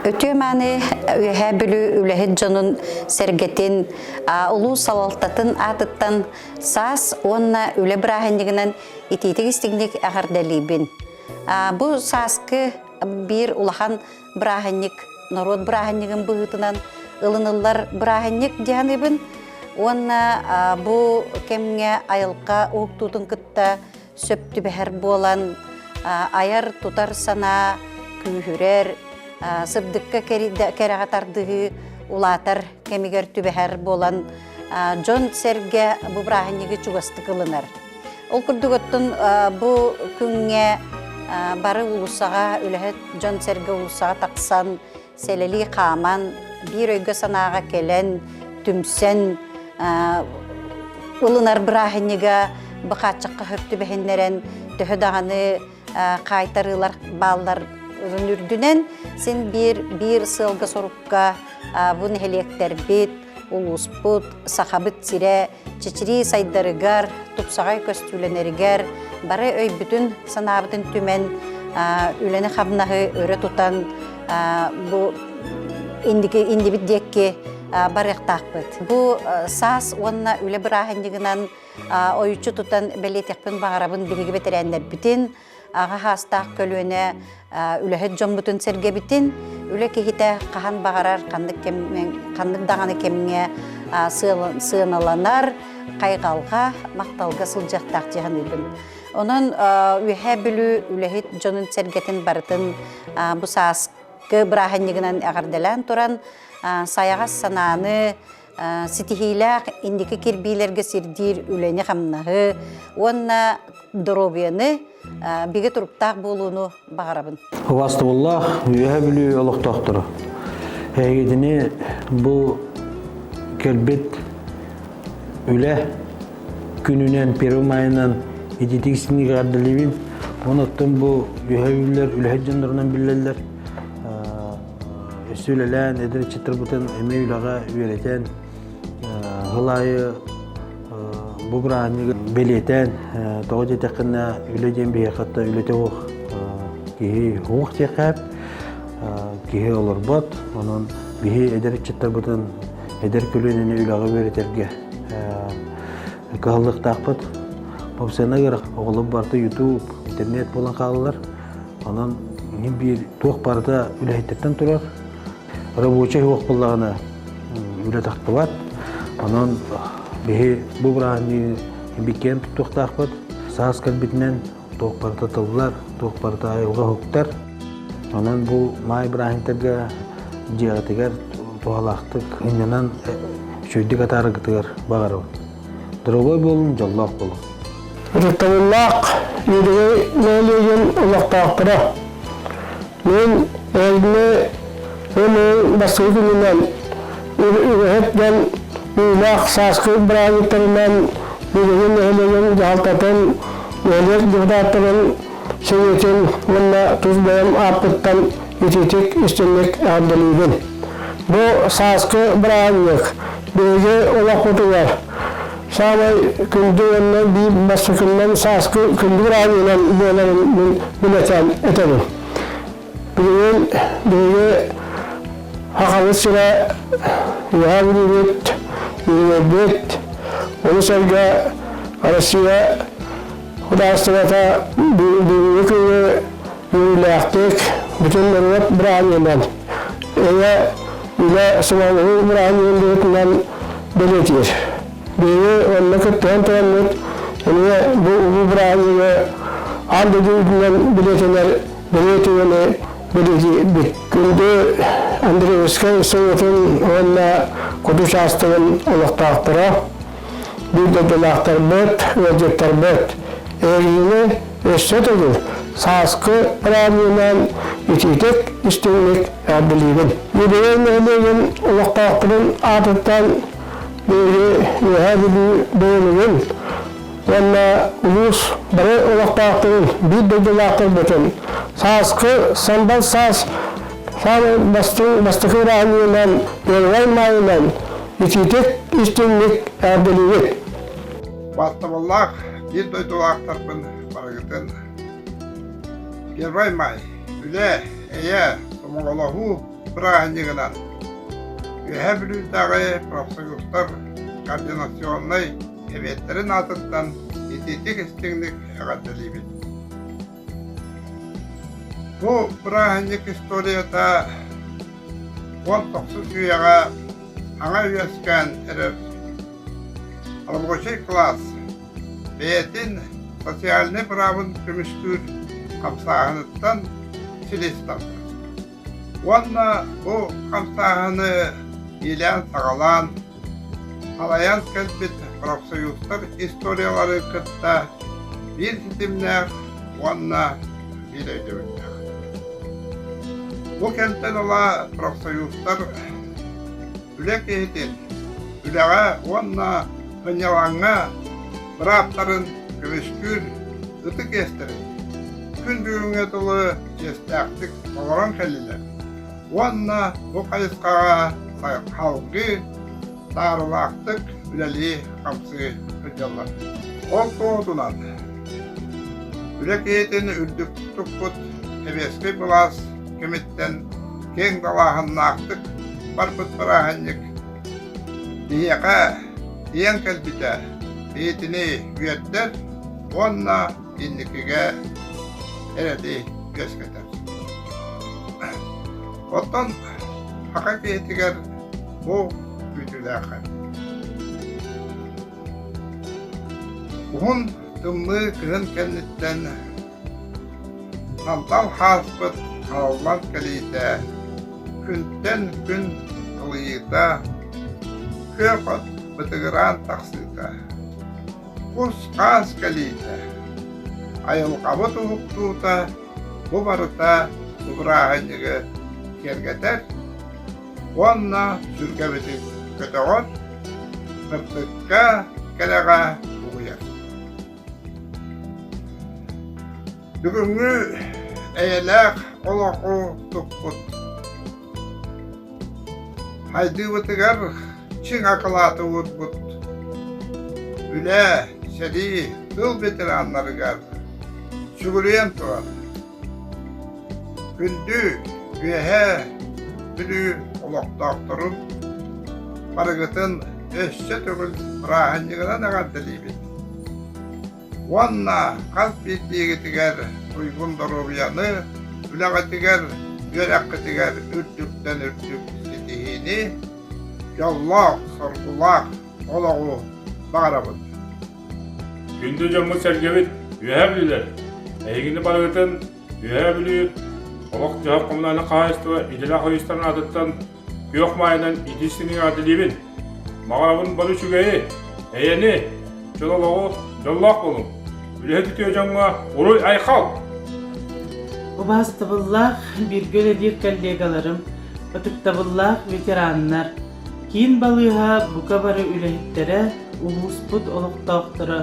Үтүө мааны Үөһээ Бүлүү үлэһит дьонун сэргэтин, улуус салалтатын аатыттан саас уонна үлэ бырааһынньыгынан итиитик истиҥник эҕэрдэлиибин. Бу сааскы биир улахан бырааһынньык, норуот бырааһынньыгын быһыытынан ылыныллар бырааһынньык диһаныбын уонна бу кэмҥэ айылҕа уһуктуутун кытта сөп түбэһэр буолан айар-тутар санаа күүһүрэр, сырдыкка кэрэҕэ тардыһыы улаатар кэмигэр түбэһэр буолан дьон-сэргэ бу бырааһынньыгы чугастык ылынар. Ол курдук оттон бу күҥҥэ бары уулуссаҕа үлэһит дьон-сэргэ уулуссаҕа тахсан сэлэлии хааман биир өйгө-санааҕа кэлэн түмсэн ылынар бырааһынньыга бу хааччахха хөп түбэһиннэрэн төһө даҕаны хаайтарыылар бааллар үрдүнэн син биир биир сыалга-сорукка бу нэһилиэктэрбит улууспут Сахабыт сирэ чэчирии сайдарыгар, тупсаҕай көстүүлэнэригэр бары өйбүтүн, санаабытын түмэн, үлэни-хамнаһы өрө тутан бу индики индибит диэкки барыахтаахпыт. Бу саас уонна үлэ бырааһынньыгынан ойуччу тутан бэлиэтиэхпин баҕарабын биһиги бэтэрээннэрбитин, аҕа хаастаах көлүөнэ үлэһит дьоммутун сэргэбитин, үлэ киһитэ хаһан баҕарар ханнык ханнык даҕаны кэмҥэ сыаналанар, хайҕалга, махталга сылдьыахтаах дии саныыбын. Онон Үөһээ Бүлүү үлэһит дьонун сэргэтин барытын бу сааскы бырааһынньыгынан эҕэрдэлээн туран, сайаҕас санааны, ситиһиилээх инники кирбиилэргэ сирдиир үлэни-хамнаһы уонна доруобуйаны бигэ туруктаах буолууну баҕарабын. Убаастабыллаах Үөһээ Бүлүү олохтоохторо, эһигитини бу кэлбит үлэ күнүнэн, Первый майынан ититик истиҥник эҕэрдэлиибин. Онон бу Үөһээ Бүлүүлэр үлэһит дьоннорунан биллэллэр. Өссө үлэлээн, эдэр ыччаттарбытын эмиэ үлэҕэ үөрэтэн, сыл аайы бу бырааһынньыгы бэлиэтээн, тоҕо диэтэххинэ, үлэ диэн биһиэхэ үлэтэ суох киһи суох диэххэ киһи олорбот. Онон биһи эдэр ыччаттарбытын, эдэр көлүөнэни үлэҕэ үөрэтэргэ кыһаллыахтаахпыт. Попсыана оҕолор барыта YouTube, интернет буолан хаалаллар. Онон мин биир туох барыта үлэһиттэртэн турар. Рабочай суох буоллаҕына үлэ тахтыбат. Онон биһи бу бырааһынньыгы биккиэн туттуохтаахпыт. Саас кэлбитинэн туох барыта тыллар, туох барыта айылҕа уһуктар. Онон бу маай бырааһынньыктарга дьиэҕитигэр туһалаахтык сынньанан үчүгэйдик атаараргытыгар баҕарабын. Дорогой буолуҥ, дьоллоох буолуҥ. Ытыктабыллаах Үөдүгэй нэһилиэгин олохтоохторо! Мин эһигини ый бастакы күнүнэн үгэһит дьон уулаах сааскы бырааһынньыктарынан Үөдүгэй нэһилиэгин дьаһалтатын, нэһилиэк депутаттарын сэбиэтин уонна тус бэйэм ааппыттан итиитик истиҥник эҕэрдэлиибин. Бу сааскы бырааһынньык биһиги олохпутугар саамай күндү уонна биир бастакыннан сааскы күндү бырааһынньыгынан буоларын мин билэтэн этэбин. Билигин биһиги Сахабыт сирэ Үөһээ Бүлүүбүт, Үөдүгэйбит, ону сэргэ Россия судаарыстыбата бүгүҥҥү күҥҥэ үөрүүлээхтик бүтүн норуот бырааһынньыгынан эйэ, үлэ, сомоҕолоһуу бырааһынньыгын быһыытынан бэлиэтиир. Биһиги онно кыттыһан тураммыт эмиэ бу улуу бырааһынньыгы аан дойду үрдүнэн бэлиэтэнэр бэлиэ түгэни бэлиэтиирбит. Күндү Андреевскай селотун уонна Куду учаастагын олохтоохторо, биир дойдулаахтарбыт, ыалдьыттарбыт эһигини өссө төгүл сааскы бырааһынньыгынан итиитик истиҥник эҕэрдэлиибин. Үөдүгэй нэһилиэгин олохтоохторун аатыттан биһиги Үөһээ Бүлүү бөһүөлэгин уонна улуус бары олохтоохторун биир дойдулаахтарбытын сааскы сандал саас саамай бастыҥ бастакы бырааһынньыгынан Первай маайынан итиитик истиҥник эҕэрдэлиибит. Убаастабыллаах биир дойдулаахтарбын барыгытын Первай Май үлэ, эйэ, сомоҕолоһуу бырааһынньыгынан Үөһээ Бүлүүтээҕи профсоюзтар координационнай сэбиэттэрин аатыттан итиитик-истиҥник эҕэрдэлиибит. Бу бырааһынньык историята 19 үйэҕэ саҥа үөскээн эрэр рабочай класс бэйэтин социальнай быраабын көмүскүүр хамсааһыныттан силис тардар. Уонна бу хамсааһыны иилээн-саҕалаан, салайан кэлбит профсоюзтар историялары кытта биир ситимнээх уонна биир өйдөбүллээх. Бу кэмтэн ыла профсоюзтар үлэ киһитин үлэҕэ уонна сынньалаҥҥа бырааптарын көмүскүүр ытык иэстэрин күн бүгүҥҥэ дылы чиэстээхтик толорон кэллилэр уонна бу хайысхаҕа салгыы таарылаахтык үлэлии-хамсыы сылдьаллар. Ол туоһутунан үлэ киһитин үрдүк туппут сэбиэскэй былаас кэмиттэн киэҥ далааһыннаахтык барбыт бырааһынньык биһиэхэ тиийэн кэлбитэ биһитини үөрдэр уонна инникигэ эрэли үөскэтэр. Оттон саха киһитигэр бу күүтүүлээх Уһун тымныы кыһын кэнниттэн Сандал хааспыт хараллан кэлиитэ, күнтэн күн кылыйыыта, күөх от бытыгыраан тахсыыта, кус-хаас кэлиитэ, айылҕабыт уһуктуута бу барыта бырааһынньыгы киэргэтэр уонна сүргэбитин көтөҕөр, сырдыкка, кэрэҕэ угуйар. Бүгүҥҥү эйэлээх олоҕу туппут Хайдыыбытыгар чиҥ акылааты уурбут үлэ, сэрии, тыл ветераннарыгар сүгүрүйэн туран, күндү Үөһээ Бүлүү олохтоохторун барыгытын өссө төгүл бырааһынньыгынан эҕэрдэлиибит! Уонна хас биирдиигитигэр туйгун доруобуйаны, үлэҕитигэр, үөрэххитигэр үрдүктэн үрдүк ситиһиини, дьоллоох, соргулаах олоҕу баҕарабын. Күндү дьоммут-сэргэбит, Үөһээ Бүлүүлэр! Эһигини барыгытын Үөһээ Бүлүү олох-дьаһах коммунальнай хаһаайыстыба идэлээх ойуустарын аатыттан Күөх маайынан итии аадылыыбын. Баҕарабын бары үчүгэйи, эйэни, чөл олоҕу, дьоллоох буолуҥ. Үлэһит үтүө дьоҥҥо уруй-айхал! Убаастабыллаах бииргэ үлэлиир коллегаларым, ытыктабыллаах ветераннар, киин балыыһа бука бары үлэһиттэрэ, улууспут олохтоохторо,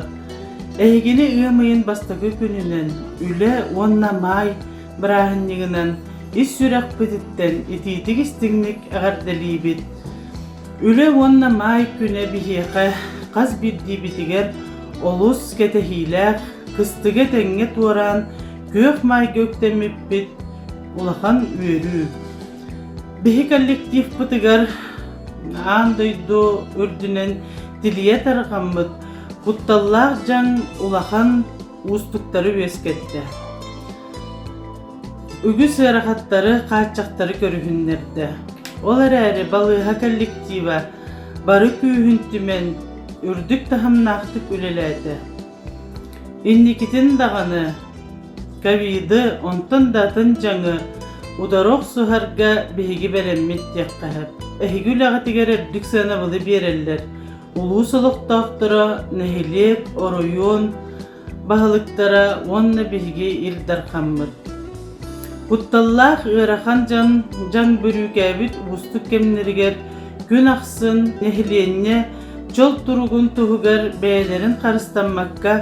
эһигини ыам ыйын бастакы күнүнэн Үлэ уонна Маай бырааһынньыгынан ис сүрэхпититтэн итиитик-истиҥник эҕэрдэлиибит. Үлэ уонна маай күнэ биһиэхэ хас биирдиибитигэр олус кэтэһиилээх, кыстыгы этэҥҥэ туораан күөх маайга үктэммиппит улахан үөрүү. Биһи коллективпытыгар аан дойду үрдүнэн тилийэ тарҕаммыт кутталлаах дьаҥ улахан уустуктары үөскэттэ. Үгүс ыарахаттары, хааччахтары көрүһүннэрдэ. Ол эрээри балыыһа коллектива бары күүһүн түмэн, үрдүк таһымнаахтык үлэлээтэ. Инникитин даҕаны ковиды, онтон да атын дьаҥы утары охсуһарга биһиги бэлэммит диэххэ сөп. Эһиги үлэҕитигэр үрдүк сыанабылы биэрэллэр. Улуус олохтоохторо, нэһилиэк, оройуон баһылыктара уонна биһиги Ил Дархаммыт. Кутталлаах ыарахан дьон дьаҥ бүрүүкээбит уустук кэмнэригэр күн ахсын нэһилиэнньэ чөл туругун туһугар бэйэлэрин харыстаммакка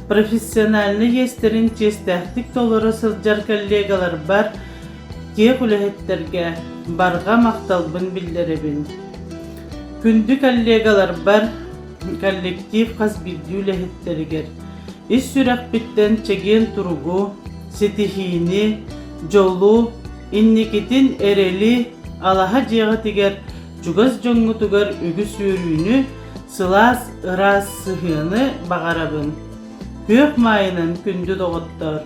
профессиональнай иэстэрин чиэстээхтик толоро сылдьар коллегаларбар, тех үлэһиттэргэ барҕа махталбын биллэрэбин. Күндү коллегаларбар! Коллектив хас биирдии үлэһиттэригэр ис сүрэхпиттэн чэгиэн туругу, ситиһиини, дьолу, инникитин эрэли, алаһа дьиэҕитигэр чугас дьоҥҥутугар үгүс үөрүүнү, сылаас, ыраас сыһыаны баҕарабын. Күөх маайынан күндү доҕоттоор!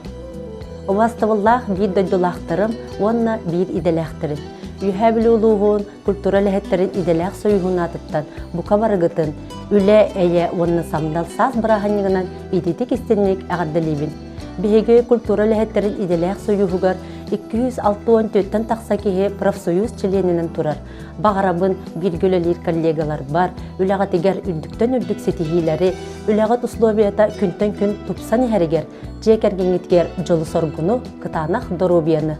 Убаастабыллаах биир дойдулаахтарым уонна биир идэлээхтэрим. Үөһээ Бүлүү улууһун культура үлэһиттэрин идэлээх союһун аатыттан бука барыгытын үлэ, эйэ уонна самдал саас бырааһынньыгынан ититик истинник эҕэрдэлиибин. Биһиги культура үлэһиттэрин идэлээх союһугар 264-тэн тахса киһи профсоюз чилиэнинэн турар. Баҕарабын бииргэ үлэлиир коллегаларбар үлэҕитигэр үрдүктэн үрдүк ситиһиилэри, үлэҕит условията күнтэн күн тупсан иһэригэр, дьиэ кэргэҥҥитигэр дьолу-соргуну, кытаанах доруобуйаны.